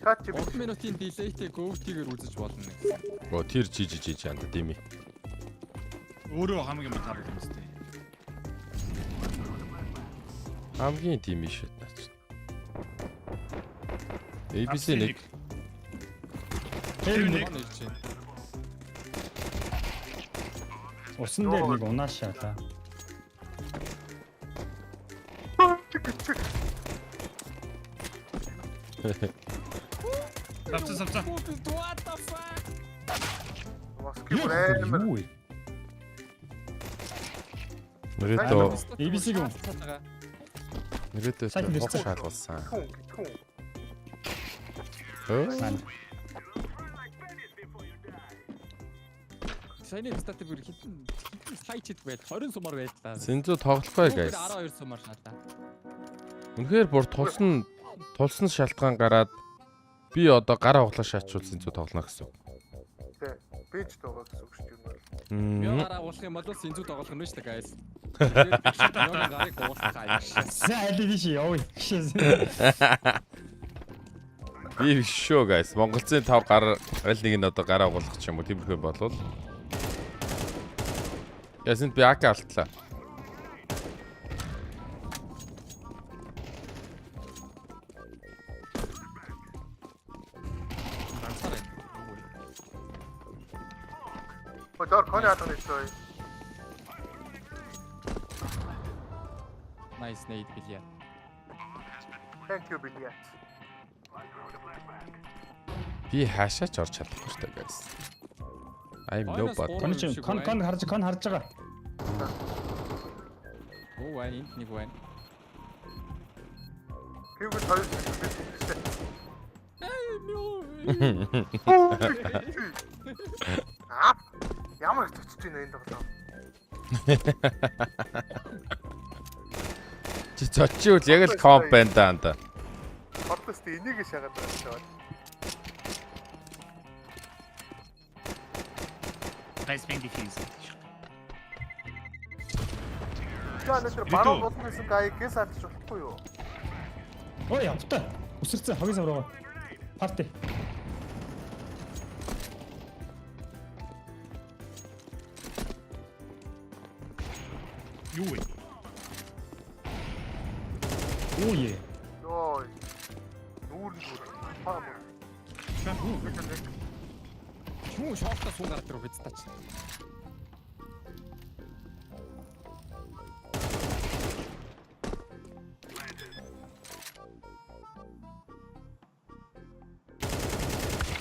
Чат чи 3 минутын delay-тэй go-тэйгээр үзэж болно гэсэн. Оо тэр жи жи жи жи анда дими. Өөрөө хамгийн муу таарах юм зү. Хамгийн дими шит наач. ABC нэг. Тэр нэг Нэг ирж байна. усан дээр нэг унаашаалаа. Савцаа савцаа. What the fuck? Москви амар. Юу вэ? Нэрэтөө ABC-г юм. нэрэтөө Сайн тох нэрсэн. шалгалсан. Түн түн. Хөө? Маань. Саяны статик бүр хитэн хитэн сая чид байл 20 сумаар байлаа. Сэнзүү тоглохгүй guys. 12 сумаар шаалаа. Үнэхээр бүр тулсан тулсан шалтгаан гараад би одоо гар авглаа шаачвал сэнзүү тоглоно гэсэн. үг. Тэ. Би ч тоглоо гэсэн үг шүү дээ. Мё Мм. гараа уулах юм бол сэнзүү тоглох нь шүү дээ guys. Мёгийн гарыг уулах гай. За аль тийш явъя. Би биш шүү guys. Монголцын 5 гар аль нэг нь одоо гар авгалах ч юм уу тиймэрхүү болвол. Ясэнд би АК алтлаа. Ганцаар байна. Ой доор коны хадган ирсэн. Nice nade билия. Thank you Billy. Би хаашаач орж чадахгүй шүү дээ guys. I'm nobody. Кон чи кон кон харж кон харж байгаа. Гүү байна, энд нэг байна. Хивгэл хоёр гэсэн. Эй мё. Аа. Ямар их цоцож байна энэ тоглоом. Чи цочиул яг л комп байна да анда. Хорлоос тэ энийг шагаад байгаа юм шиг. Guys bang defuse. За өнөөдөр баруун болон гэсэн гай гэс алдчих болохгүй юу? Ой явтай. Үсэрсэн хогийн сав руугаа. Парти. Юу вэ? Оо е. Йоо. Нүүр нүүр. Паа мөр. Нэг нэг. Чүн шофта суу гараад ирв биз тач.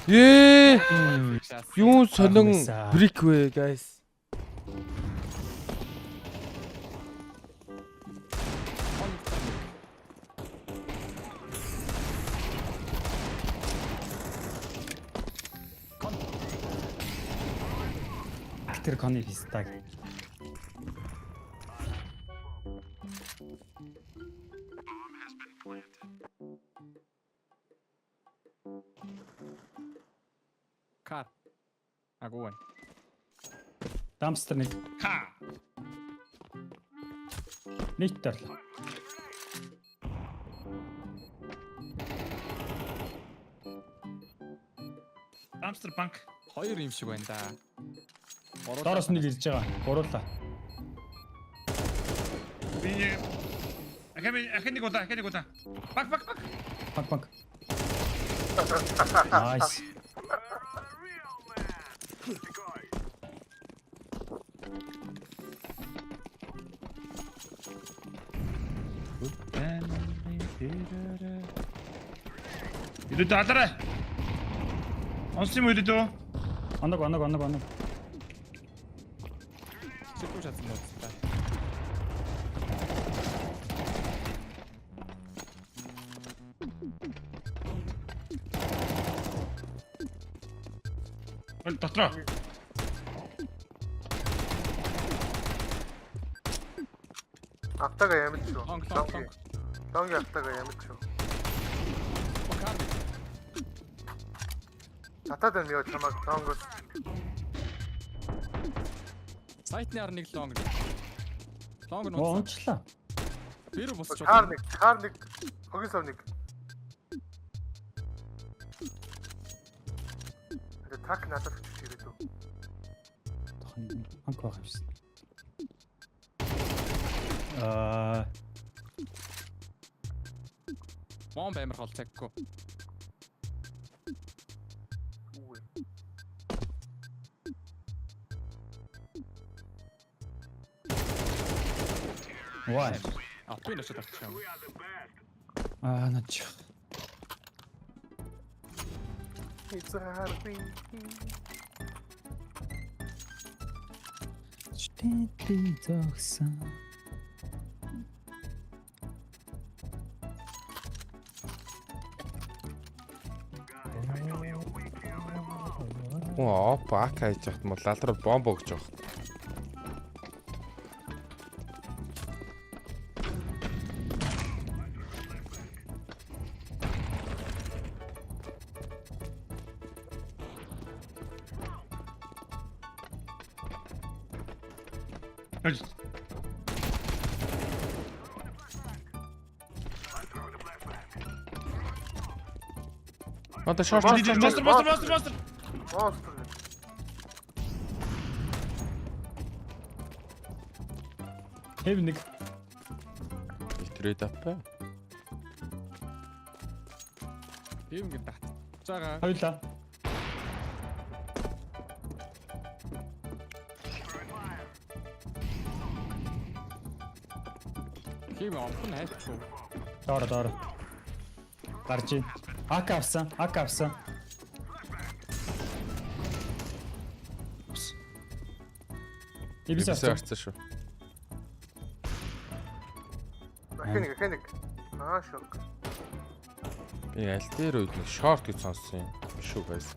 Ээ! Юун сонин Амсаа. брик вэ guys? Тэр коны фистаг. Кар. Агуу байна. Дамстер нэг Ха. нийт орлоо. Dumpster bank. Хоёр юм шиг байна да. Гурван. Доороос нэг ирж байгаа. Гуруулаа. Би ахин ахин нэг удаа, ахин нэг удаа. Бак бак бак. Банк банк. Nice. Ирээд алаарай. Онсон юм ирээд үү? Оног оног оног оног. Шилдүү шатсан нууцтай. Ол дотроо. Автага ямж шүү. Лонг лонг лонг. Лонги автага ямж шүү. Кар нэг. Татаад байна ёо чамаг лонгоос. Сайтны ар нэг лонг. Лонг Оо нууцсан. унчлаа. Бэрүү босч Кар нэг, кар нэг, хогийн сав нэг. Тэгээ трак надад ч ирээд үү. Ханк байх юмсан. Аа, Бомб амар хол цаггүй. Үгүй. Why? Апын очоод авчих юм. Аа, наач. It's a happy. Штэ зогсон. Хүн оп ак хайж яхад мол лалруу бомб өгч явах. Хөөж. Одоо short Monster monster monster monster. Monster. Хэв нэг Трейд ап. Тийм ингэ татж байгаа. хоёлаа. Тийм опын хайчих уу. Доор доор. Гарч ийн. АК авсан, АК авсан. Ибис Ибисээ авсан. гарцсан шүү. Ахин нэг, ахин нэг. Аа шок. Би аль дээр үед нэг short гэж сонссон юм. Биш үү guys.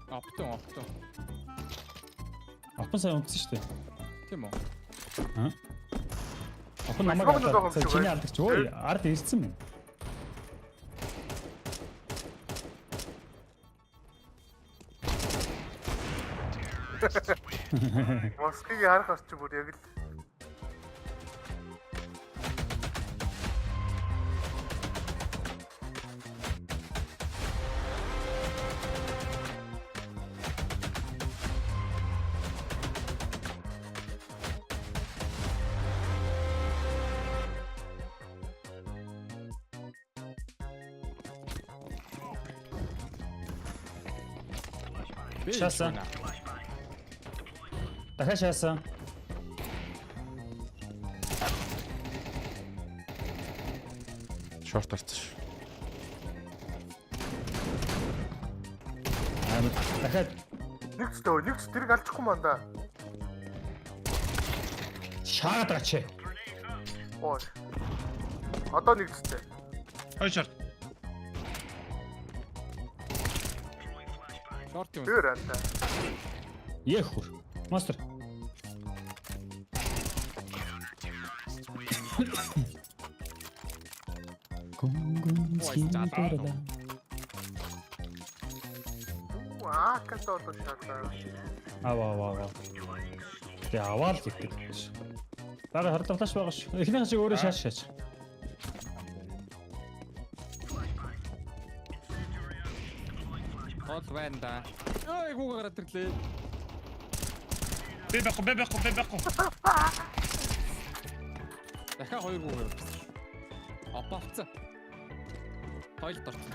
Оптон оптон. Опен сайн унтсан шүү дээ. Тийм үү? Опен намайг Smoke алдаад. байгаа юм Сая шиг чиний байна. алдагч. Ой, ард ирсэн мэн. Москвыг харах орчин бүр яг л Би Шаасан. Дахиад шаасан. Short гарцсан шүү. Амар дахиад нэг ч төө, нэг ч тэрийг алчихгүй манда. шаагаад байгаа чи. Ой. Одоо нэг чтэй. Хоёр short. Short юм. Тэр антаа. Ех хүр. Мастер. Гүн гүн Ой, залуу. Үу, АК одоо шаардаа. Ава ава ава. Тэгээ аваал гэдэг биш. Бага хордлогош байгаа шүү. Эхнийхээ шиг өөрөө шааш шаач. Гол байна да. Ой, гүү гараад ирлээ. Бэ байхгүй бэ байхгүй бэ байхгүй. Дахиад хоёр гүү гараад ирсэн шүү. Опавцсан. Тойлд орсон.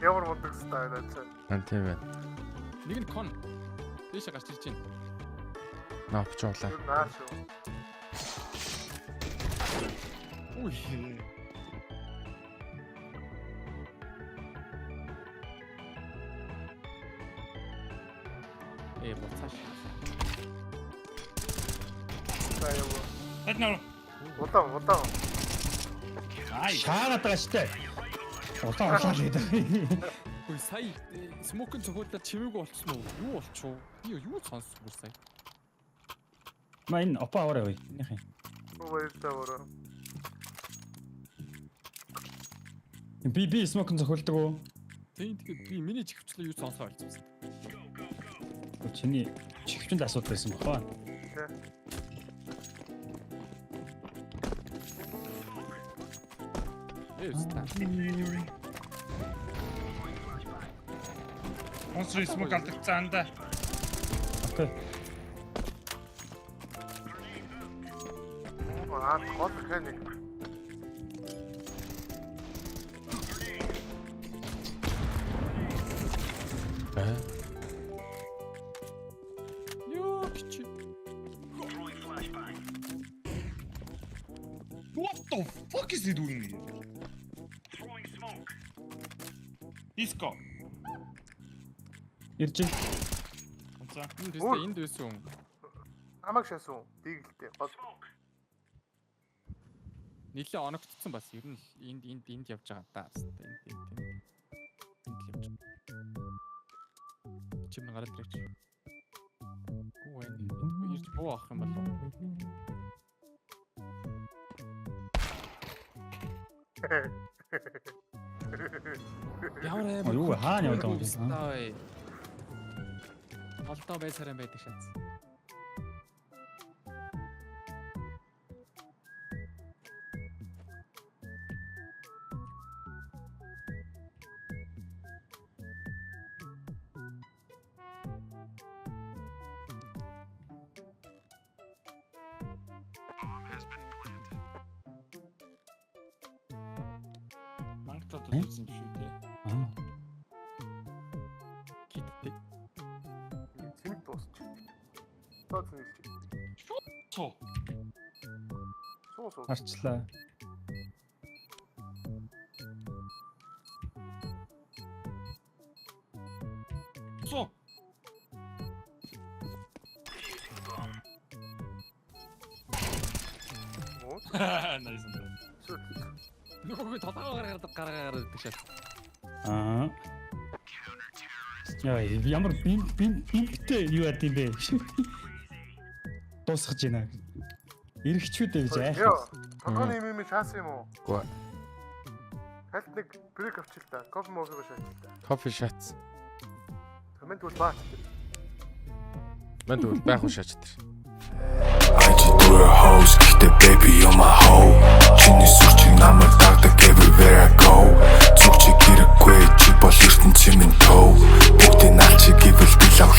Ямар мундаг стайл аа чи. Ан тийм байна. Нэг нь кон. Дээшээ гарч ирж байна. Навч явлаа. Тэр наа шүү. Үй. Э буцааш. За яв. Хад наа. Удаан, удаан. Ай. Шаагаад байгаа штэ. Улаан улаан гэдэг. Үгүй сая смокын цохиулаад чимээгүй болчихсон уу? Юу болчихов? Би юу сонссон бүр сая? Ма энэ опа аваарай ой. Энийх юм. Үу баярлалаа бороо. Би смокын цохиулдаг уу? Тийм тэгээд би миний чихвчлээ юу сонсоо ойлцсон. Чиний чихвчэнд асуудал байсан бохоо. Тэ. Ээ, та. Монстр smoke алдагдсан анда. Окей. Аа гол механик. Аа. Йоо, кичи. What the fuck is he doing here? Disco. Ирж байна. Онцоо. Энд байсан, энд байсан юм. Намайг шаасан. Дигэлтэй. Гол. Нилээ оногдсон бас ер нь л энд энд энд явж байгаа даа. Энд энд энд. Энд л явж байгаа. Чим гараад ирээч. Гүү энэ ирж буу авах юм болов уу? Ямар амар. Ой, юу вэ? Хаана яваад байгаа юм бэ? юм бэ? Холдоо байсараа байдаг шатс. Мангатад үзсэн юм шүү дээ. Аа. Киттэй. Цэник дуусчих. Тоо цэнэглэж. Цоо. Суу суу. Харчлаа. Цоо. Муу. Nice. Сүү. Нөгөө толгоо гаргаад гаргаа гараад байдаг шатс. Аа. Яа, ямар бим бим бимтэй юу яд юм бэ? Дуусгаж байна. Эргэчүүдээ гэж айх. Йоо. Толгойн юм юм шаасан юм уу? Үгүй. Хальт нэг брейк авчил та. Кофе мофиг шаачил та. Кофе шатс. Коммент бол баач. Мэн тэгвэл байх уу шаач тэр. I just do a hoes, гэхдээ baby you're my hoe. Чиний сүрчиг намайг дагдаг everywhere I go. Зүг чи хэрэггүй, чи бол ертөнцийн минь төв. Бүгдийг наалчиг гэвэл би лав.